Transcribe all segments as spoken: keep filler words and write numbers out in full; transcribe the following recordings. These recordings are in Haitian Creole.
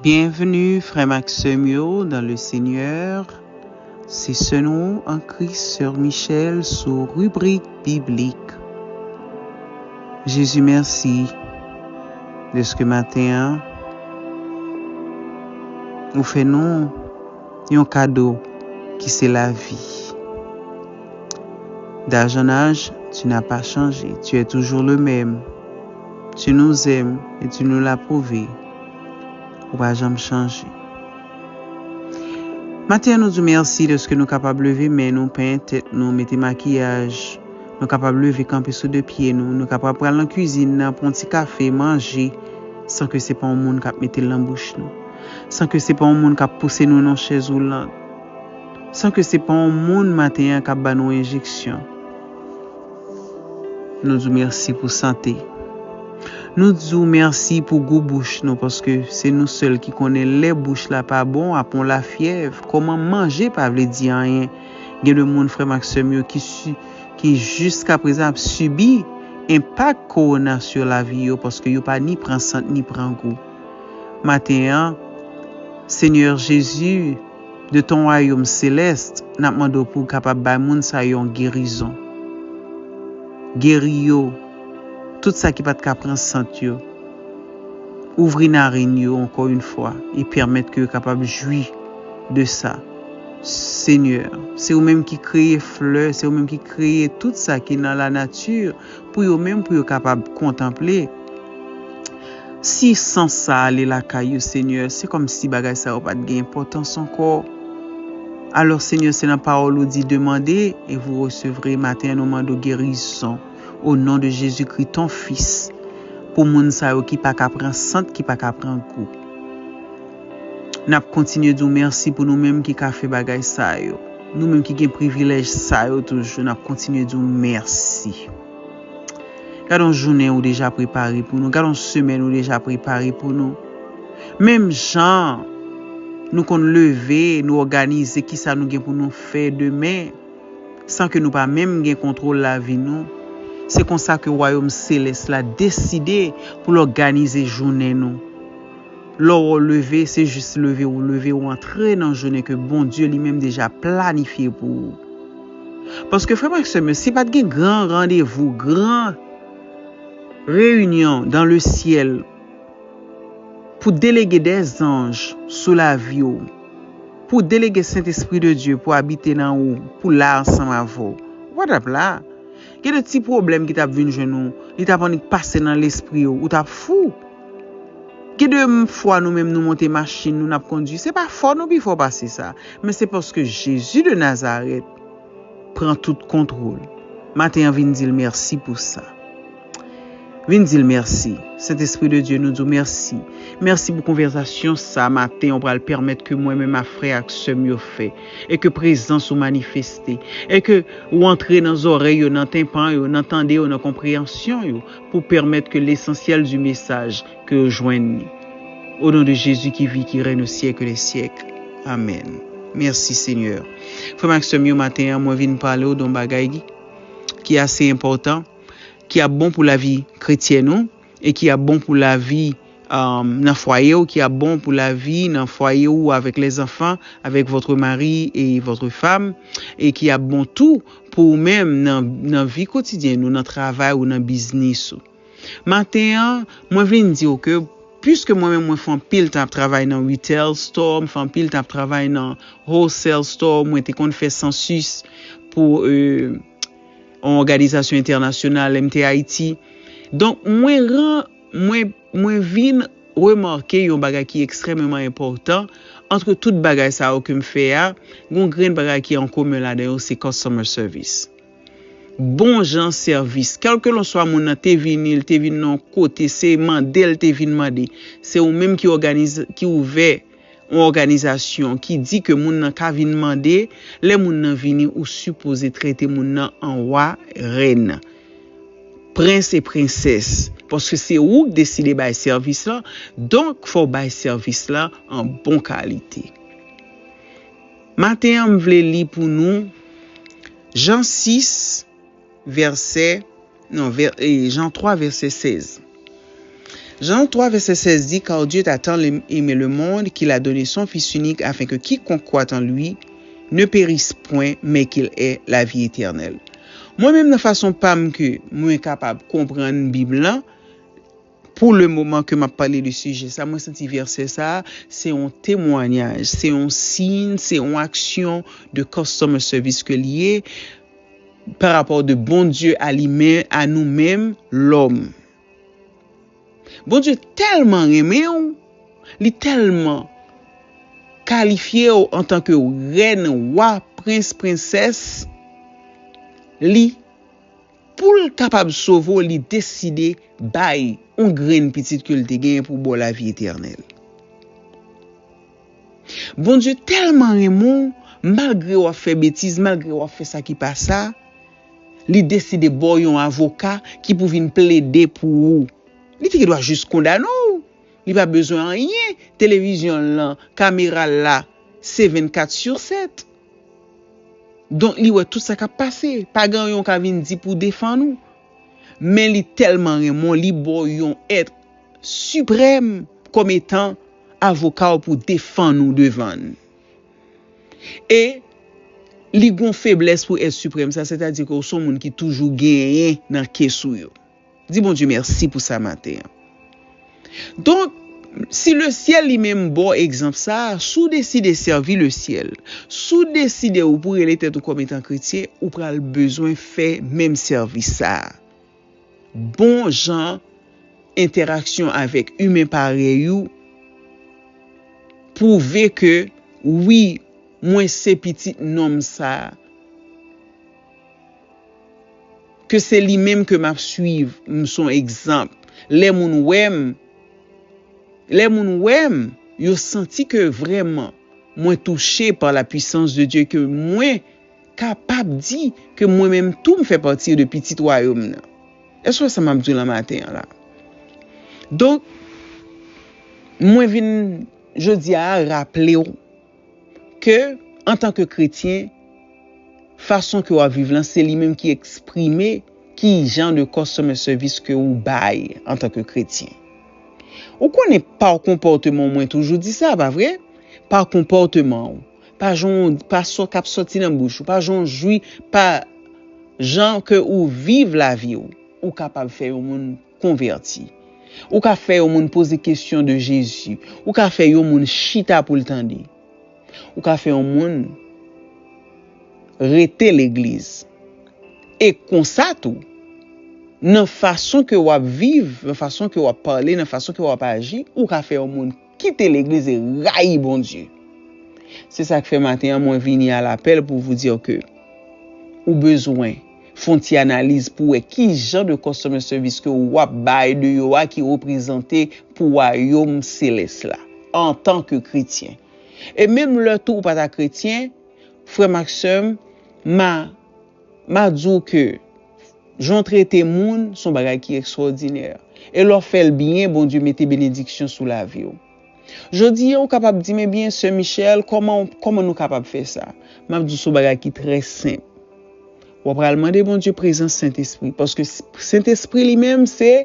Bienvenue, frè m ak sè m yo, dans le Seigneur. Se sè nou an Kris, sè Michelle, sou ribrik biblik. Jezi, mèsi dèske maten an, ou fè nou yon kado ki se lavi. D'âge en âge, tu n'as pas changé. Tu es toujours le même. Tu nous aimes et tu nous l'as prouvé. Ou pa janm chanje. Maten an, nou di w mèsi dèske nou kapab leve men nou, penyen tèt nou, mete makiyaj. Nou kapab leve kanpe sou de pye nou. Nou kapab pral nan kwizin nan, pran yon ti kafe, manje, san ke se pa yon moun k ap mete l nan bouch nou. San ke se pa yon moun k ap pouse nou nan chèz woulant. San ke se pa yon moun maten an k ap ba nou enjeksyon. Nou di w mèsi pou sante. Nou di w mèsi pou gou bouch nou, paske se nou sèl ki konnen lè bouch la pa bon, ap yon lafyèv, kòman manje pa vle di anyen. Gen de moun, frè m ak sè m yo, ki, si, ki jiskaprezan ap sibi enpak kowona sou lavi yo, paske yo pa ni pran sant, ni pran gou. Maten an, Senyè Jezi, de ton wayòm selès, n ap mande w pou w kapab bay moun sa yo yon gerizon. Geri yo, tout sa ki pa t ka pran sant yo. Ouvri narin yo, ankò yon fwa, e pèmèt ke yo kapab jwi de sa. Senyè, se ou menm ki kreye flè, se ou menm ki kreye tout sa ki nan lanati, pou yo menm, pou yo kapab kontanple. Si sans sa ale lakay yo, Senyè, se kòmsi bagay sa yo pa t gen enpòtans ankò. Alò, Senyè, se nan pawòl ou di, demandez et vous recevrez. Maten an, nou mande w gerizon. Au nom de Jésus-Christ, ton Fils. Pou moun sa yo ki pa ka pran sant, ki pa ka pran gou. N ap kontinye di w mèsi pou nou menm ki ka fè bagay sa yo. Nou menm ki gen privilèj sa yo toujou, n ap kontinye di w mèsi. Gade yon jounen ou deja prepare pou nou. Gade yon semèn ou deja prepare pou nou. Menm jan nou konn leve, nou òganize kisa nou gen pou nou fè demen, san ke nou pa menm gen kontwòl lavi nou. Se konsa ke wayòm selès la deside pou l òganize jounen nou. Lè w leve, se jis leve ou leve, ou antre nan jounen ke Bondye li menm deja planifye pou ou. Paske, frè m ak sè m yo, si pa t gen gran randevou, gran reyinyon dans le ciel, pou delege dè zanj sou lavi w, pou delege Sentespri de Dye pou abite nan ou, pou la ansanm avè w, ou pa t ap la. Gen de ti pwoblèm ki t ap vin jwenn ou, li t ap annik pase nan lespri w, ou t ap fou. Gen de fwa nou menm nou monte machin nou, n ap kondui, se pa fò nou pi fò pase sa, men se paske Jezi de Nazarèt pran tout kontwòl. Maten an, vin di l mèsi pou sa. Vin di l mèsi. Sentespri de Dye, nou di w mèsi. Mèsi pou konvèsasyon sa maten an w pral pèmèt ke mwen menm ak frè ak sè m yo fè, e ke prezans ou manifeste, e ke ou antre nan zòrèy yo, nan tenpan yo, nan tande yo, nan konpreyansyon yo, pou pèmèt ke lesansyèl di mesaj ke yo jwenn li. O non de Jezi ki viv, ki règne au siècle des siècles. Amèn. Mèsi, Senyè. Frè m ak sè m yo, maten an, mwen vin pale w de yon bagay ki ase enpòtan, ki ap bon pou lavi kretyèn ou, e ki ap bon pou lavi, um, nan fwaye w, ki ap bon pou lavi nan fwaye ou avèk lèzanfan, avèk votre mari et votre femme, e ki ap bon tou pou ou menm nan, nan vi kotidyen ou, nan travay ou, nan biznis ou. Maten an, mwen vin di w ke, piske mwen menm mwen fè anpil tan ap travay nan retail store, mwen fè anpil tan ap travay nan wholesale store, mwen te konn fè census pou, euh, yon òganizasyon entènasyonal, M T Haiti. Donk, mwen ran, mwen, mwen vin remake yon bagay ki ekstrèmeman enpòtan. Antre tout bagay sa yo ke m fè a, gon grenn bagay ki an komen ladan yo, se customer service. Bon jan sèvis. Kèlkelanswa moun nan te vini, l te vin nan yon kote, se mande l te vin mande. Se ou menm ki òganize, ki ouvè yon òganizasyon, ki di ke moun nan ka vin mande, lè moun nan vini, ou sipoze trete moun nan an wa, rèn, prens e prensès. Paske se ou k deside bay sèvis la, donk fò w bay sèvis la an bon kalite. Maten an, m vle li pou nou Jan sis, vèsè, non, vè, e, Jan twa, vèsè sèz. Jean trois, verset seize dit, Car Dieu a tant aimé le monde qu'il a donné son Fils unique, afin que quiconque croit en lui ne périsse point, mais qu'il ait la vie éternelle. Mwen menm, nan fason pa m ke mwen kapab konprann Bib lan, pou le moman ke m ap pale de sijè sa, mwen santi vèsè sa, se yon temwanyaj, se yon siy, se yon aksyon de customer service ke li ye, pa rapò de Bondye a li menm, a nou menm, lòm. Bondye tèlman renmen w, li tèlman kalifye w antanke rèn, wa, prens, prensès, li, pou l kapab sove w, li deside bay yon grenn pitit ke l te genyen pou ba w lavi etènèl. Bondye tèlman renmen w, malgre w ap fè betiz, malgre w ap fè sa ki pa sa, li deside ba w yon avoka ki pou vin plede pou ou. Li te gen dwa jis kondane w. Li pa bezwen anyen. Televizyon l lan, kamera l la, se vennkat sur sèt. Donk, li wè tout sa k ap pase. Pa gen anyen w ka vin di pou defann ou. Men li tèlman renmen w, li ba w yon èt siprèm kòm etan avoka w pou defann ou devan l. E li gon feblès pou èt siprèm sa, sètadi ke w se yon moun ki toujou genyen nan kes ou yo. Di Bondye mèsi pou sa maten an. Donk, si lesyèl li menm ba w egzanp sa, si w deside sèvi lesyèl, si w deside ou pou rele tèt ou kòm etan kretyen, ou pral bezwen fè menm sèvis sa a. Bon jan entèraksyon avèk imen parèy ou pwouve ke, wi, mwen se pitit nonm sa a, ke se li menm ke m ap swiv, m se yon egzanp. Lè moun wè m, lè moun wè m, yo santi ke vrèman mwen touche par la puissance de Dieu, ke mwen kapab di ke mwen menm tou m fè pati de pitit wayòm nan. Èske w wè sa m ap di w lan maten an la? Donk, mwen vin jodi a raple w ke, antanke kretyen, fason ke w ap viv lan, se li menm ki eksprime ki jan de customer service ke ou bay antanke kretyen. Ou konnen pa konpòteman w, mwen toujou di sa, pa vre? Pa konpòteman w, pa jan w, pa sa k ap sòti nan bouch ou, pa jan w jwi, pa jan ke ou viv lavi w, ou kapab fè yon moun konvèti. Ou ka fè yon moun poze kesyon de Jezi. Ou ka fè yon moun chita pou l tande. Ou ka fè yon moun rete legliz. E konsa tou, nan fason ke w ap viv, nan fason ke w ap pale, nan fason ke w ap aji, ou ka fè yon moun kite legliz e rayi Bondye. Se sa k fè maten an mwen vini à l'appel pour vous dire que ou bezwen fè yon ti analiz pou wè ki jan de customer service ke w ap bay deyò a ki reprezante pou wayòm selès la antanke kretyen. E menm lè tou ou pa ta kretyen, frè m ak sè m, m a, m a di w ke jan w trete moun se yon bagay ki ekstwòdinè. E lè w fè l byen, Bondye mete benediksyon sou lavi w. Jodi a, ou kapab di m, ebyen, sè Michèle, kòman, kòman nou kapab fè sa? M ap di w se yon bagay ki trè senp. W ap pral mande Bondye prezans Sentespri, paske Sentespri li menm se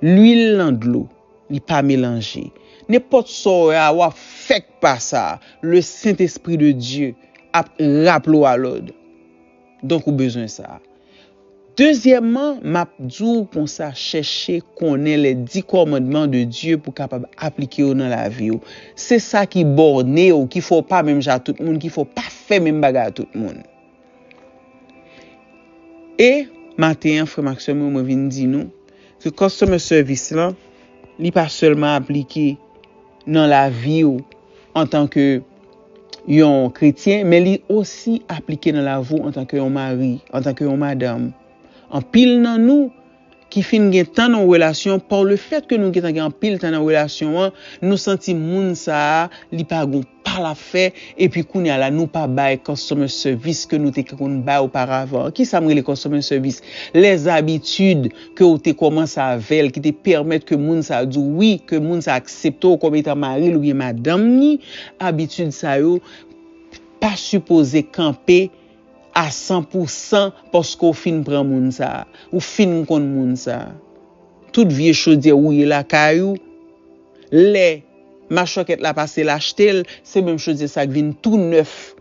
lwil nan dlo, li pa melanje. Nenpòt sa w wè a, w ap fèk pa sa, le Saint-Esprit de Dieu ap raple w a lòd. Donk, ou bezwen sa. Dezyèmman, m ap di w konsa, chèche konnen les dix commandements de Dieu pou kapab aplike yo nan lavi w. Se sa ki bòne w, ki fè w pa menm jan ak tout moun, ki fè w pa fè menm bagay ak tout moun. E maten an, frè m ak sè m yo, mwen vin di nou ke customer service lan, li pa sèlman aplike nan lavi w antanke yon kretyen, men li osi aplike nan lavi w antanke yon mari, antanke yon madanm. Anpil nan nou ki fin gen tan nan yon relasyon, pa le fèt ke nou gentan gen anpil tan nan relasyon an, nou santi moun sa a, li pa gon pa l ap fè, epi kounye a la, nou pa bay customer service ke nou te konn bay oparavan. Kisa m rele customer service? Les habitudes ke w te kòmanse avè l, ki te pèmèt ke moun sa a di w wi, ke moun sa a aksepte w kòm etan mari l oubyen madanm ni, abitid sa yo pa sipoze kanpe a san pou san paske w fin pran moun sa a, ou fin konn moun sa a. tout vye chodyè wouye lakay ou. Lè machòkèt la pase l achte l, se menm chodyè sa k vin tou nèf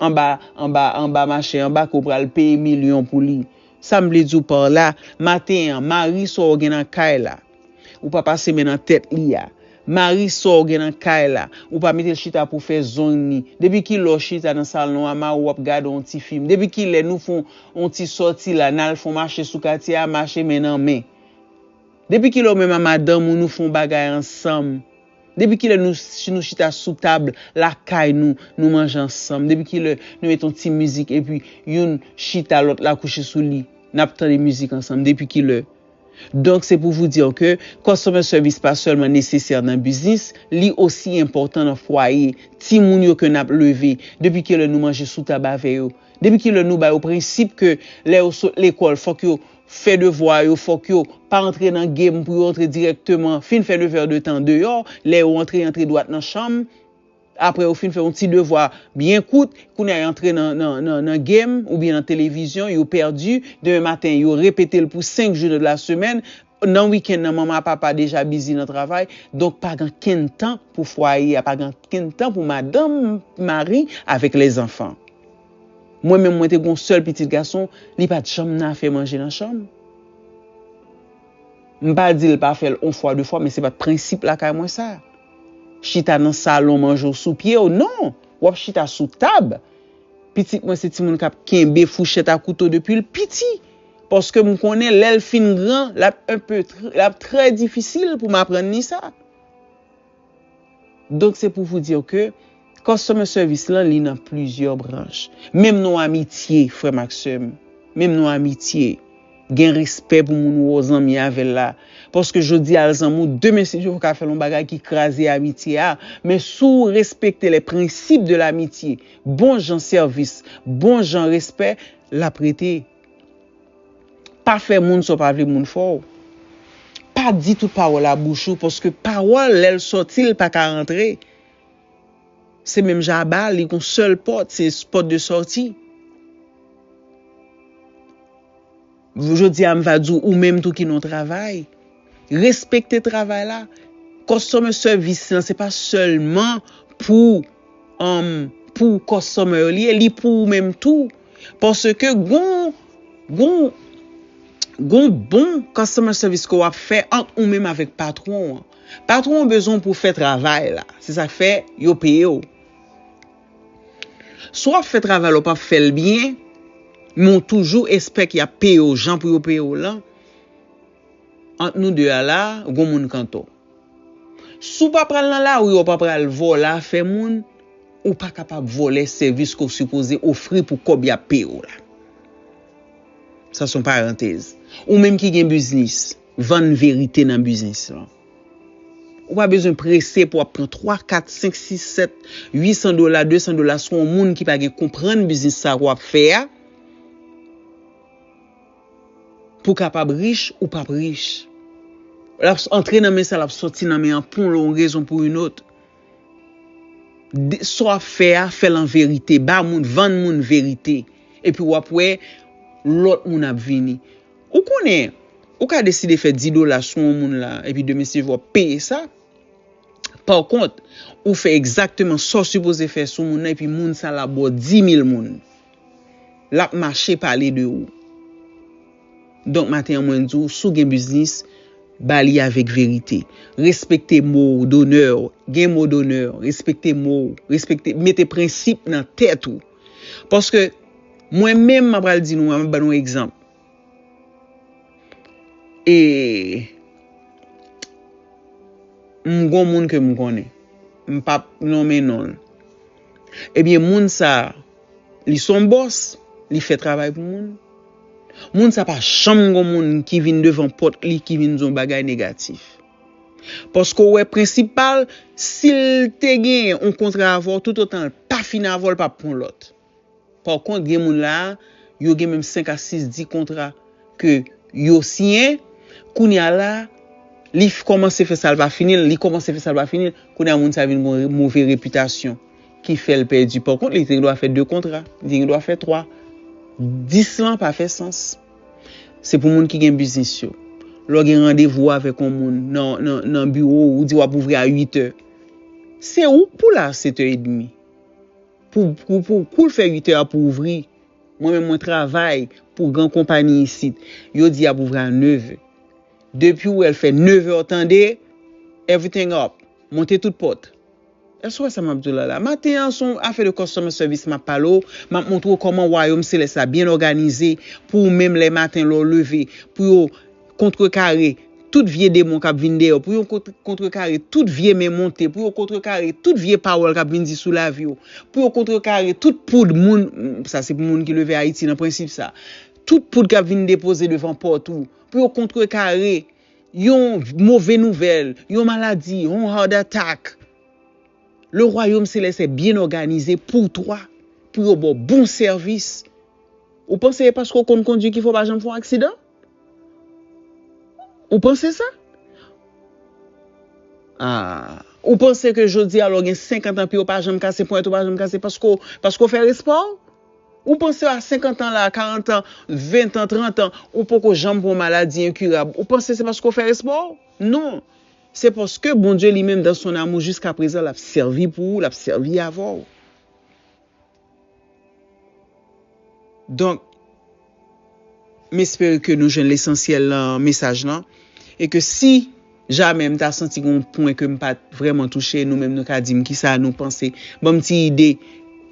anba, anba, anba mache an, anba ke w pral peye milyon pou li. Sa m vle di w pa la, maten an, mari sa w gen nan kay la, ou pa pase men nan tèt li a. Mari sa w gen nan kay la, ou pa mete l chita pou fè zong li. Depi kilè w chita nan salon a, mari w ap gade yon ti fim? Depi kilè nou fè yon ti sòti la, n al fè yon mache sou katye a, mache men nan men? Depi kilè w menm a madanm ou nou fè yon bagay ansanm? Depi kilè nou, nou chita sou tab lakay nou, nou manje ansanm? Depi kilè nou met yon ti mizik epi youn chita lòt la kouche sou li, n ap tande mizik ansanm? Depi kilè? Donk, se pou vous dire que customer service pa sèlman nesesè nan biznis, li osi enpòtan nan fwaye. Timoun yo ke n ap leve, depi kilè nou manje sou tab avè yo? Depi kilè nou ba yo prensip ke lè yo sot lekòl, fòk yo fè devwa yo, fòk yo pa antre nan game pou yo antre dirèkteman, fin fè devè de tan deyò, lè yo antre, antre dwat nan chanm, apre yo fin fè yon ti devwa byen kout, kounye a yo antre nan, nan, nan, nan game oubyen nan televizyon, yo pèdi, demen maten yo repete l pou senk jou de la semèn, nan wikenn nan manman papa deja bizi nan travay, donk pa gen kenn tan pou fwaye a, pa gen kenn tan pou madanm, mari avèk lèzanfan. Mwen menm, mwen te gen yon sèl pitit gason, li pa t janm nan afè manje nan chanm. M pa di l pa fè l yon fwa, de fwa, men se pa t prensip lakay mwen sa. Chita nan salon manje w sou pye w, non! W ap chita sou tab. Pitit mwen se timoun k ap kenbe fouchèt a kouto depi l piti. Paske m konnen lè l fin gran, l ap enpe tr-, l ap trè difisil pou m aprann li sa. Donk, se pou vous dire que customer service lan, li nan plizyè branch. Menm nan amitye, frè m ak sè m. Menm nan amitye. Gen respè pou moun ou zanmi avè l la. Paske jodi a l zanmi w, demen si Dye vle w ka fè l yon bagay ki kraze amitye a. Men si w respekte les principes de l'amitié, bon jan sèvis, bon jan respè, l ap rete. Pa fè moun sa w pa vle moun fè w. Pa di tout pawòl a bouch ou, paske pawòl, lè l sòti, l pa ka rantre. Se menm jan a ba, li gon sèl pòt, se pòt de sòti. Jodi a, m va di w, ou menm tou ki nan travay, respekte travay la. Customer service lan, se pa sèlman pou, um, pou customer yo li ye, li pou ou menm tou. Paske gon, gon, gon bon customer service ke w ap fè ant ou menm avèk patwon an. Patwon an bezwen w pou fè travay la. Se sa k fè yo peye w. Si w ap fè travay la, w p ap fè l byen, men w toujou espè ke y ap peye w jan pou yo peye w lan, ant nou de a la, gon moun kanto. Si w pa pral nan lari, w pa pral vòlè afè moun, ou pa kapab vòlè sèvis ke w sipoze ofri pou kòb y ap peye w la. Sa se yon parantèz. Ou menm ki gen biznis, vann verite nan biznis lan. Ou pa bezwen prese pou w ap pran twa, kat, senk, sis, sèt, uit san dola, de san dola sou yon moun ki pa gen konprann biznis sa w ap fè a. Pou w kapab rich, ou p ap rich. L ap antre nan men sa, l ap sòti nan men an pou yon rezon pou yon lòt. De-, sa w ap fè a, fè l an verite. Ba moun, vann moun verite. Epi w ap wè, lòt moun ap vini. Ou konnen, ou ka deside fè dis dola sou yon moun la, epi demen si w ap peye sa. Pa kont, ou fè egzakteman sa w sipoze fè sou moun nan, epi moun sa la ba w dis mil moun. L ap mache pale de ou. Donk, maten an, mwen di w, si w gen biznis, ba li avèk verite. Respekte mo w, donè w. Gen mo donè, respekte mo w, respekte, mete prensip nan tèt ou. Paske, mwen menm, m ap pral di nou, m ap ban nou egzanp. E m gon moun ke m konnen. M p ap nonmen non l. Ebyen, moun sa, li se yon bòs, li fè travay pou moun. Moun sa pa janm gon moun ki vin devan pòt li, ki vin di yon bagay negatif. Paske w wè prensip pa l, si l te genyen yon kontra avè w, toutotan l pa fin avè w, l p ap pran lòt. Pa kont, gen moun la, yo gen menm senk a sis, dis kontra ke yo siyen. Kounye a la, li f-, kòmanse fè sa l pa fini, li kòmanse fè sa l pa fini. Kounye a, moun sa vin gon re-, move repitasyon ki fè l pèdi. Pa kont, li te gen dwa fè de kontra, li te gen dwa fè twa. Dis lan pa fè sans. Se pou moun ki gen biznis yo. Lè w gen randevou avèk yon moun nan, nan, nan biwo w, ou di w ap ouvri a uit è. Se ou k pou la a sèt è edmi. Pou, pou, pou kou l fè uit è a pou ouvri. Mwen menm, mwen travay pou gran konpayi isit. Yo di y ap ouvri a nèv è. Depi w wè l fè nèv è, tande, everything up. Monte tout pòt. Èske w wè sa m ap di w la la? Maten an, se yon afè de customer service m ap pale w. M ap montre w kòman wayòm selès la byen òganize pou ou menm lè maten lè w leve, pou yo kontrekare tout vye demon k ap vin dèyè w, pou yo kont-, kontrekare tout vye men monte, pou yo kontrekare tout vye pawòl k ap vin di sou lavi w, pou yo kontrekare tout poud moun, sa se pou moun ki leve Ayiti nan prensip sa, tout poud k ap vin depoze devan pòt ou, pou yo kontrekare yon move nouvèl, yon maladi, yon heart attack. Le royaume céleste est bien organisé pour toi, pou yo ba w bon sèvis. Ou panse se paske w konn kondui ki fè w pa janm fè yon aksidan? Ou panse sa? Ah, ou panse ke jodi a lè w gen senkant an, pye w pa janm kase, ponyèt ou pa janm kase paske w, paske w fè respè w? Ou panse a senkant an la, karant an, ven an, trant an, ou poko janm pran maladi enkirab? Ou panse se paske w fè respè w? Non. Se paske Bondye li menm, dans son amour jiska prezan, l ap sèvi pou ou, l ap sèvi avè w. Donk, m espere ke nou jwenn lesansyèl nan mesaj lan. E ke si jamè m ta santi gen yon pwen ke m pa t vrèman touche, nou menm nou ka di m kisa nou panse. Ban m ti ide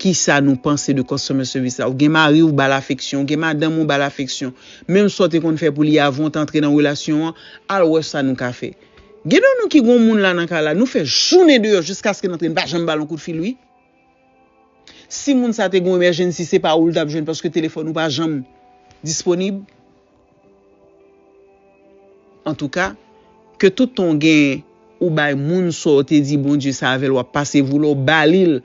kisa nou panse de customer service la. Ou gen mari w, ba l afeksyon. Ou gen madanm ou, ba l afeksyon. Menm sa w te konn fè pou li avan w t antre nan relasyon an, al wè sa nou ka fè. Gen nan nou ki gen yon moun la nan kay la, nou fè jounen deyò jiskaske n antre, n pa janm ba l yon kout fil, wi. Si moun sa te gen yon emergency, se pa ou l t ap jwenn paske telefòn ou pa janm disponib. Antouka, ke tout tan w gen, ou bay moun sa w te di Bondye sa avè l w ap pase voulè w ba li l.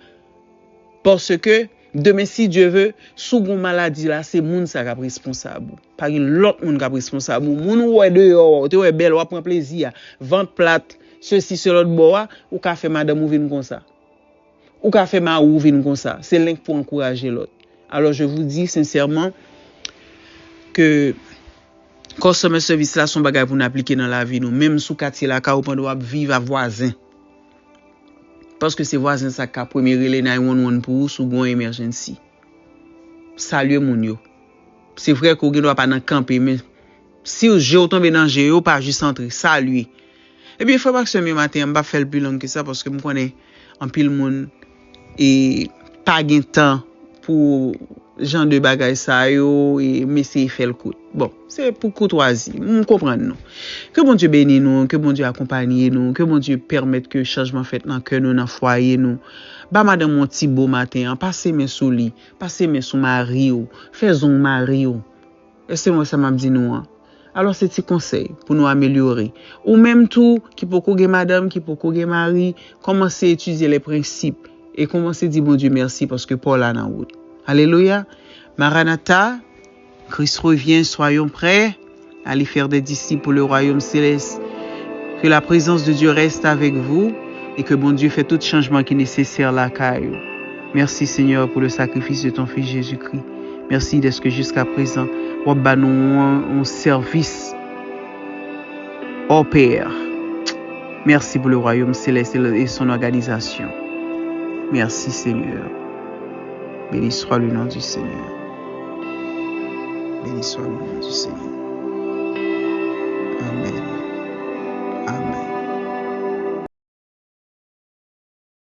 Paske, demen, si Dye ve, si w gen maladi la, se moun sa k ap responsab ou. Pa gen lòt moun k ap responsab ou. Moun ou wè deyò a, ou te wè bèl, w ap pran plezi a, vant plat, sesi, se lòt bò a, ou ka fè madanm ou vin konsa. Ou ka fè mari w vin konsa. Se len k pou ankouraje lòt. Alors, je vous dis sincèrement que customer service la se yon bagay pou n aplike nan lavi nou. Menm sou katye lakay ou pandan w ap viv ak vwazen. Paske se vwazen sa k ka premye rele nine one one pou ou si w gen yon emergency. Salye moun yo. Se vre ke w gen dwa pa nan kanpe, men si je w tonbe nan je yo, pa jis antre. Salye. Ebyen, frè m ak sè m yo, maten an, m p ap fè l pi long ke sa, paske m konnen anpil moun e pa gen tan pou jan de bagay sa yo, e m eseye fè l kout. Bon, se pou koutwazi, m konprann nou. Ke Bondye beni nou, ke Bondye akonpaye nou, ke Bondye pèmèt ke chanjman fèt nan kè nou, nan fwaye nou. Ba madanm ou yon ti bo maten an, pase men sou li, pase men sou mari w, fè zong mari w. Èske nou wè sa m ap di nou an? Alò, se ti konsèy pou nou amelyore. Ou menm tou, ki poko gen madanm, ki poko gen mari, kòmanse etidye lè prensip e kòmanse di Bondye mèsi paske pa w la nan wout. Alelouya! Maranatha, Christ revient, soyons prêts à aller faire des disciples pour le royaume céleste. Que la présence de Dieu reste avec vous et que Bondye fè tout chanjman ki nesesè lakay ou. Merci Seigneur pour le sacrifice de ton Fils Jésus-Christ. Merci dèske jiska prezan w ap ba nou yon, yon sèvis hors pair. Merci pour le royaume céleste et le- et son organisation. Merci Seigneur. Béni soit le nom du Seigneur. Béni soit le nom du Seigneur. Amen.